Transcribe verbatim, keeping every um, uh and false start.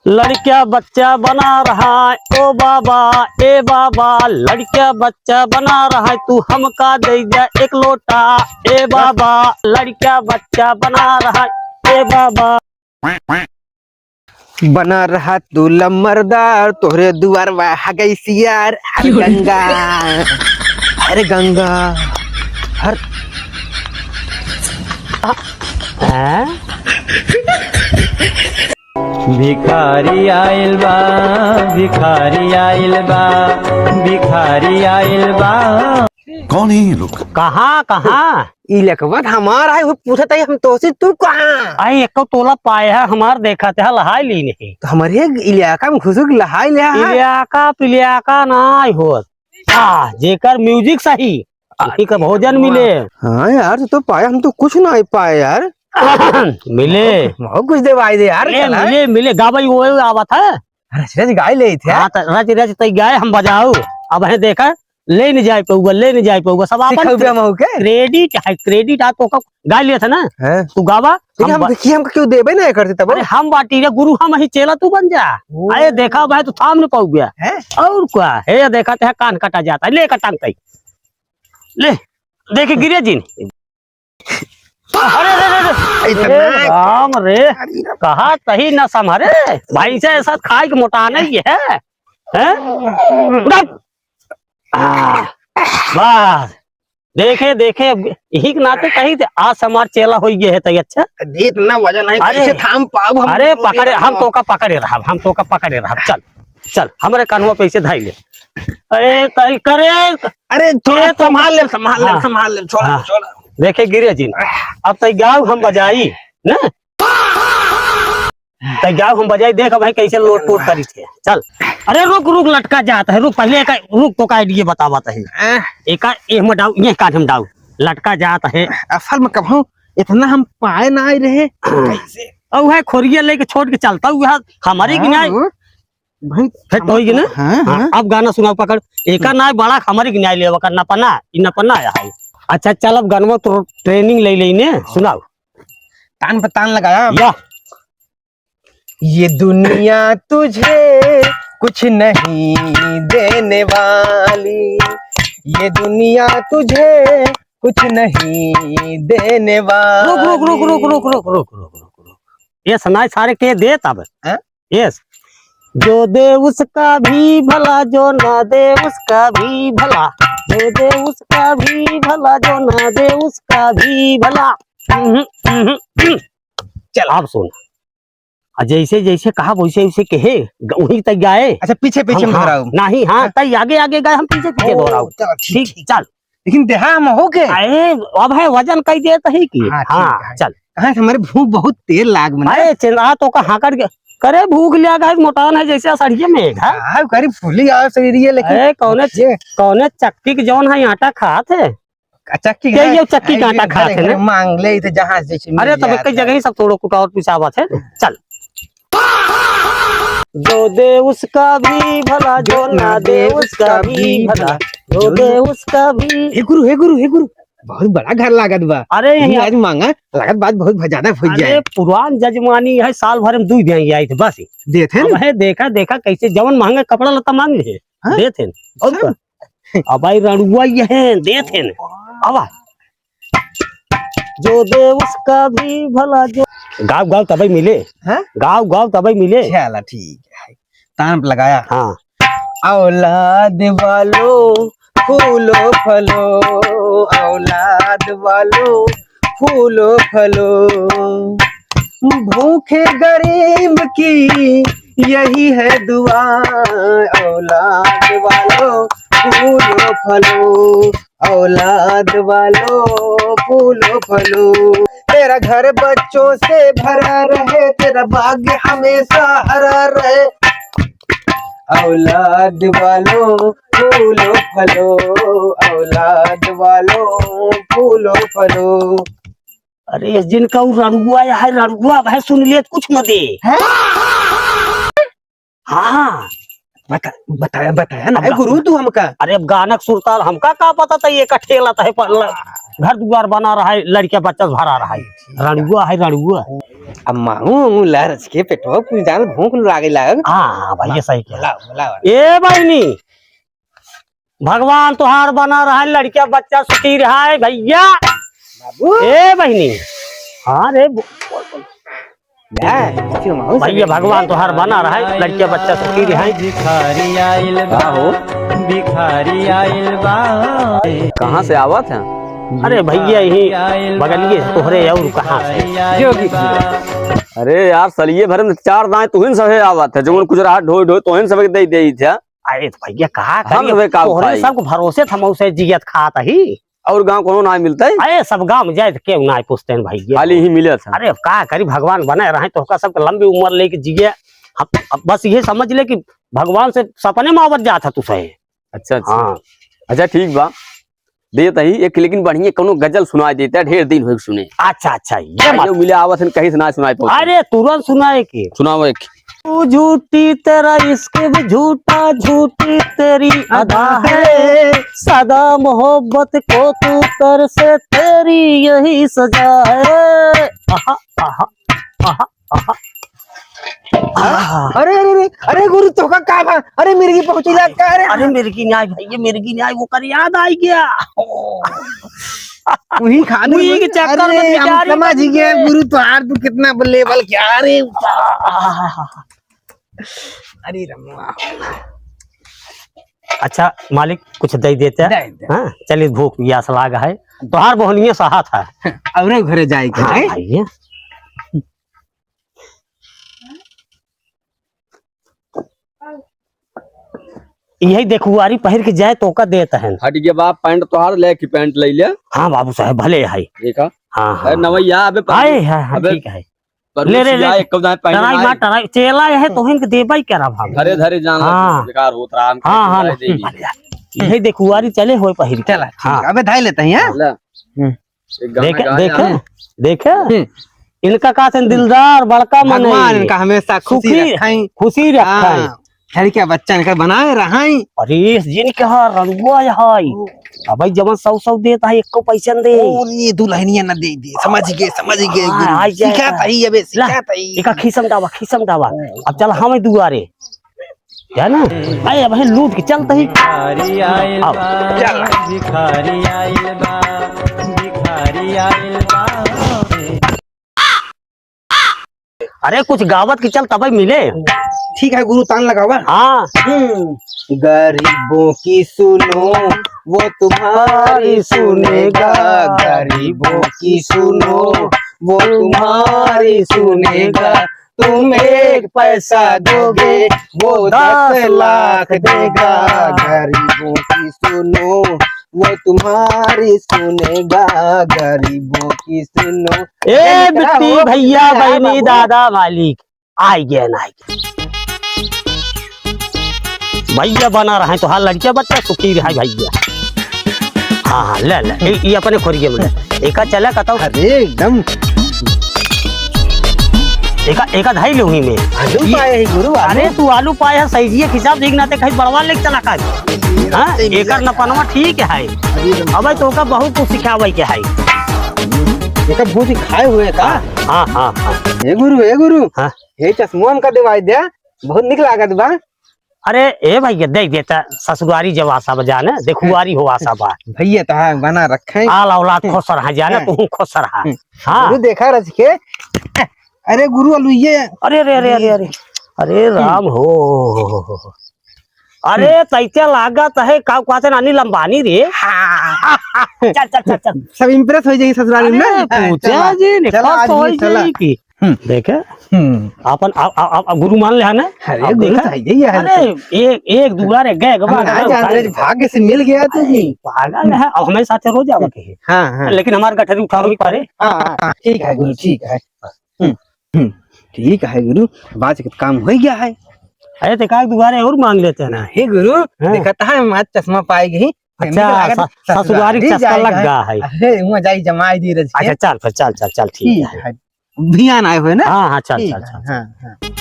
लड़का बच्चा बना रहा है, ओ बाबा, ए बाबा, लड़का बच्चा बना रहा है, तू हमका दे जा एक लोटा, ए बाबा, लड़का बच्चा बना रहा है, ए बाबा। बना रहा तू लम्बरदार, तोहरे दुआरवा हगई सियार। अरे गंगा, अरे गंगा, हर, आ, आ? भिखारी आइल बा, भिखारी आइल बा, भिखारी आइल बा। कौन है ये लोग? कहाँ, कहाँ? इलाकवा त हमार है, वो पूछत है हम तोसे, तू कहाँ? आई एको तोला पाए है हमार, देखा ते लहाई ली नहीं। तो हमारे इलाका में घुसुक लहाई ले है। इलाका पिलियाका ना आई होत। आ, जेकर music सही, उसी का भोजन मिले। हाँ यार, तू तो पाया, हम तो कुछ ना पाए यार। मिले। बहुत कुछ देवाई दे यार, ए, चला। मिले, मिले, गावई वो आवत है। रच रच गाय ले थे। हाँ, त रच रच तई गाय हम बजाऊ। अब है देखा, ले न जाए पउबा, ले न जाए पउबा, सब आपन सिखउबे हमहू के? Credit है, credit आ तो का गाय लेत है ना। हैं? तू गावा, ठीक है, हम हम बा- देखिए, हमको क्यों देबे ना करते तब? अरे हम बाटी रे गुरु, हम ही चेला, तू बन जा। ओ। अरे देखा भाई, तू थाम न पउबे। हैं? और का? हे देखा ते कान कटा जाता है, ले कटांग तई। ले, देखे गिरे जिन। अरे, अरे, अरे, अरे। इतना ए राम रे, अरे राम। कहा तही न संभरे। भाई से ऐसा खाए के मोटाना ही है। हैं? उड़ा। आ, बस। देखे, देखे, अब यही के नाते कही थे, आज हमार चेला होई गए है, तई अच्छा। इतना वजन है, अरे, कैसे थाम पाऊ हम? अरे, पकड़े, हम तोका पकड़े रहब, हम तोका पकड़े रहब। चल, चल, हमरे कान्हवा पे ऐसे धाई ले। अरे, तई करे। अरे, थोड़ा ए, तो संभाल ले, संभाल ले, हाँ। संभाल ले, छोड़, हाँ। छोड़। देखे गिरे जिन, अब तई गाँव हम बजाई, ना? तई गाँव हम बजाई, देख भाई कैसे लोट पोट करी थे। चल। अरे रुक, रुक, लटका जात है, रुक, पहले एका, रुक, तोका idea बतावत है। हैं? एका, एह में डाउ, ये कान हम डाउ। लटका जात है। असल में कहूँ, इतना हम पाए ना आए रहे। कैसे? अब है खोरिया लेके छोड़ के चलता हुआ, हमारे की हाँ, नहीं। वो भाई, फिट होई कि ना? हाँ, हाँ, हाँ। अब गाना सुनाओ, पकड़। एका ना बड़ा, हमारे की नहीं लेवा का नपना, ई नपना आया है। अच्छा, चल, अब गनवा तो training ले लेने, सुनाओ। तान पे तान लगाया। या। ये दुनिया तुझे कुछ नहीं देने वाली, ये दुनिया तुझे कुछ नहीं देने वाली। रुक, रुक, रुक। ये सुनाई सारे के दे तब। हैं? Yes। जो दे उसका भी भला, जो ना दे उसका भी भला, जो दे उसका भी भला, जो ना दे उसका भी भला। हम्म, हम्म, हम्म। चल, आप सुन। आ जैसे, जैसे कहा, वैसे, वैसे कहे, ग-, वहीं तक गाए। अच्छा, पीछे, पीछे हम, में हाँ, दोहराऊ। नहीं, हाँ, हाँ। तई आगे, आगे गाए, हम पीछे, पीछे ओ, दोहराऊ। चलो, ठीक, ठीक, ठीक। चल। लेकिन देहा हम हो के? अरे, अब है वजन कई देत ही की। हाँ, ठीक हाँ, है। चल। कहाँ से हमारे भूख बहुत तेज लाग मने। अरे, चिल्ला तो का हाकड़ के, करे भूख लिया गए, मोटान है जैसे असड़िए में एक, हाँ? हाँ, करीब फूली आ शरीर ये लेकिन। अरे, कौने, ये कौने चक्की के जौन है आटा खात है? चक्की के है, ये चक्की के आटा खात है ना? मांग ले, इधर जहाँ जैसे मिल अरे, तब जाता एक जगह है। ही सब तोड़ो कुटावत पिसावत है। चल। जो दे उसका भी भला, जो ना दे उसका भी भला, जो दे उसका भी। हे गुरु, हे गुरु, हे गुरु, बहुत बड़ा घर लागत बा। अरे, यही आज मांगा, लागत बात बहुत भ-, ज्यादा हो अरे, जाए। पुरान जजमानी है, साल भर में दुई दिन आई थे बस। देत है अब ना? है, देखा, देखा कैसे जवन महंगा कपड़ा लत्ता मांग ले, हाँ? देत है। और सब? का? अब भाई रणुआ ये है, देत है ना। आवा। जो दे उसका भी भला जो। गाँव, गाँव तबे मिले। हैं? गाँव, गाँव तबे मिले। चला, ठीक है। तान पे लगाया। हाँ। औलाद वालो, फूलो फलो, औलाद वालो, फूलो फलो। भूखे गरीब की यही है दुआ, औलाद वालो, फूलो फलो। औलाद वालो, फूलो फलो, तेरा घर बच्चों से भरा रहे, तेरा बाग हमेशा हरा रहे। औलाद वालो, फूलो फलो, औलाद वालो, फूलो फलो। अरे, जिनका वो रणुआ है, रणुआ भाई सुन ले, कुछ न दे। हैं? हाँ। बता-, बताया, बताया ना, अब ए गा-, गुरु, तू हमका। अरे, अब गानक सुरताल हमका का पता था, ये का ठेला था, पर ल-, घर दुआर बना रहा है, लड़के बच्चा भरा रहा है। रणुआ है, रणुआ। अब मांगू मांगू ला रच के पेटवा कुछ जान भूख लागे लागल। हाँ, हाँ, भैया सही कहा। बुलाओ, बुलाओ। ए बहिनी, भगवान तोहार बना रहा, लड़किया बच्चा सुखी रहा है भैया। बाबू। ए बहिनी, हाँ रे, बो-, बोल, बोल। भैया, भगवान तोहार बना रहा है, लड़किया बच्चा सुखी रहा है। भिखारी आइल बा, का हो? भिखारी आइल बा। कहाँ से आवत है? अरे भैया, यही बगलिए से तोहरे और कहाँ से? जो भी। अरे यार, सलिए भरे में चार दाएं तुहिन सभे आवत है, जवन कुछ रहा ढोई ढोई तुहिन सभे दे दे थे। अरे तो भैया, कहा हम करिए? सभे का तोहरे भाई? सबके भरोसे थमऊ से जियत खात ही। और गाँव कोनो ना मिलता है? अरे सब गाँव में जाए तो केहू ना पूछते हैं भैया। खाली ही मिले था। अरे अब का करी, भगवान बने रहे तो ओका सबके लंबी उम्र लेके जिए। अब, अब बस ये समझ ले कि भगवान से सपने में आवत जात है तू सही। अच्छा, अच्छा। हाँ। अच्छा, ठीक बा, देत ही एक, लेकिन बढ़िया कोनो गजल सुनाई देता, ढेर दिन हो सुने। अच्छा, अच्छा, ये हाँ, मत। जो मिले आवत हन, कहीं से ना सुनाई पाओ। अरे, तुरंत सुनाए के। सुनाओ एक। तू झूठी, तेरा इश्क भी झूठा, झूठी तेरी अदा है, सदा मोहब्बत को तू तरसे, तेरी यही सजा है। आहा, आहा, आहा। आहा। अरे, अरे, अरे, अरे गुरु, तोका का भा? अरे मिर्गी पहुंची जात का? अरे, अरे मिर्गी नहीं आई भैया, मिर्गी नहीं आई, वो कर याद आ गया। वही खाने वही के चक्कर में अरे, हम बेचारी समझ गए गुरु, तो यार तू कितना लेवल क्या रे। आहा। अरे रमुआ। अच्छा मालिक, कुछ दे देते। दे दे। हाँ, चलिए, भूख प्यास लाग है, तोहार बहनिया साहत है। औरे घरे जाए के हाँ, है। आइए। यही देखुआरी पहिर के जाए तो का देत हन। हट गया बाप, पैंट तोहार ले की पैंट ले ले। हाँ बाबू साहब, भले है। देखा? हाँ, हाँ। अरे नवैया, अबे हाय, हाँ, हाँ, अबे ठीक है। पर ले, ले, ले। एक दाएं पैंट टराई ना मार, टराई, चेला है तो इनके देबा ही करा भाभी। धरे, धरे जान हाँ। बेकार होत रहा, हम हाँ, हाँ, धरे ना। देगी। यही देखुआरी चले होए पहिर के। चला, ठीक हाँ। है। अबे धाई लेते हैं, हाँ? ले। हम्म। एक गाना देखे, गाया। देखे, देखे? हम्म। इनका का से दिलदार, बड़का मन भगवान है। इनका हमेशा खुशी सुखी, रखाई। खुशी रखाई। हाँ, घर के बच्चा इनका बनाए रहाई। अरे, जिन के हा रंगुआ है। ओ। अब भाई, जवन सौ सौ देता है, एको पैसा न दे। और ये दुल्हनिया न दे दे, समझ गए, समझ गए हाँ, गुरु। आ जाएगा। सिखाता ही, अबे, ला, सिखाता ही। एका खीसम डावा, खीसम डावा। ओ। अब चल, हम दुआरे। है ना? अरे, अब लूट के चलते ही। भिखारी आइल अब। बा, भिखारी आइल बा, भिखारी आइल बा। अरे, कुछ गावत की चल, तबे मिले। ठीक है गुरु, तान लगावा। हाँ। हम्म। गरीबों की सुनो, वो तुम्हारी सुनेगा। गरीबों की सुनो, वो तुम्हारी सुनेगा। तुम एक पैसा दोगे, वो दस लाख देगा। गरीबों की सुनो, वो तुम्हारी सुनेगा। गरीबों की सुनो। ए बिट्टी, भैया, बहिनी, दादा, मालिक, आई गए ना, आई गए। भैया बना रहे तो हाँ, लड़के बच्चा सुखी रहे भैया। हाँ, हाँ, ले, ले, ए, ये अपने खोरिए में ले। एका चला कतौ। अरे, एकदम। एका, एका धाई लेहुई में। आलू ये पाए है गुरु, आलू। अरे, तू आलू पाए है, सही जी, एक हिसाब से एक नाते कहीं बड़वा लेके चला का। हाँ, एकर नपनवा ठीक है। अबे, तो का बहुत कुछ सिखावे के है। एका भूसी खाए हुए का? हाँ, हाँ, हाँ। हे गुरु, हे गुरु। हाँ। हे चश्मा हमका दिवाई दे, बहुत निक लागत बा। अरे ए भैया, देख देता ससुरारी जब आसा बा जाने, देखुआरी हो आसा बा। भैया तो हाँ, बना रखे। आल औलाद खुश रहा जाने, हाँ। तू खुश रहा। हम्म। हाँ। गुरु देखा रच के। अरे गुरु अलुइये। अरे, अरे, अरे, अरे, अरे। अरे राम हो, हो, हो, हो। अरे हम्म। तैते लागत है का कहते अनिल अंबानी रे। हाँ। चल, चल, चल, चल। सब impress हो जाएगी ससुरारी में। अरे, पूछा जी, चला, निकाल आज तो ये हो चला। जाएगी। हम्म। देखे? हम्म। अपन, आ, आ, आ, आ, गुरु मान ले, है ना? अरे, अब गुरु देखा? तो है ही है। अरे, एक, एक दुआरे गए, गवा हम ना गए, जान उठा रहे, ले। भाग्य से मिल गया तू भी। अरे, पागल है, अब हमारे साथ रोज आवा के है। हाँ, हाँ। लेकिन हमारे गठरी उठावे के पड़े। हाँ, हाँ, हाँ, ठीक है गुरु, ठीक है। हम्म, हम्म, ठीक है गुरु, बात के काम हो गया है। अरे, तो एक दुआरे और मांग लेते हैं ना। हे गुरु, हाँ। देखा था, हम आज चश्मा पाए गई। अच्छा, निकल आगे स-, ससुरारी ससुरारी चस्का जाएगा लग है। गया है। अरे, वहाँ जाई जमाई दी रज के। अच्छा, चल, फिर चल, चल, चल, ठीक ठीक है। है। भियान आए हुए ना? हाँ, हाँ, चल, ठीक चल, है, चल, चल। हाँ, हाँ।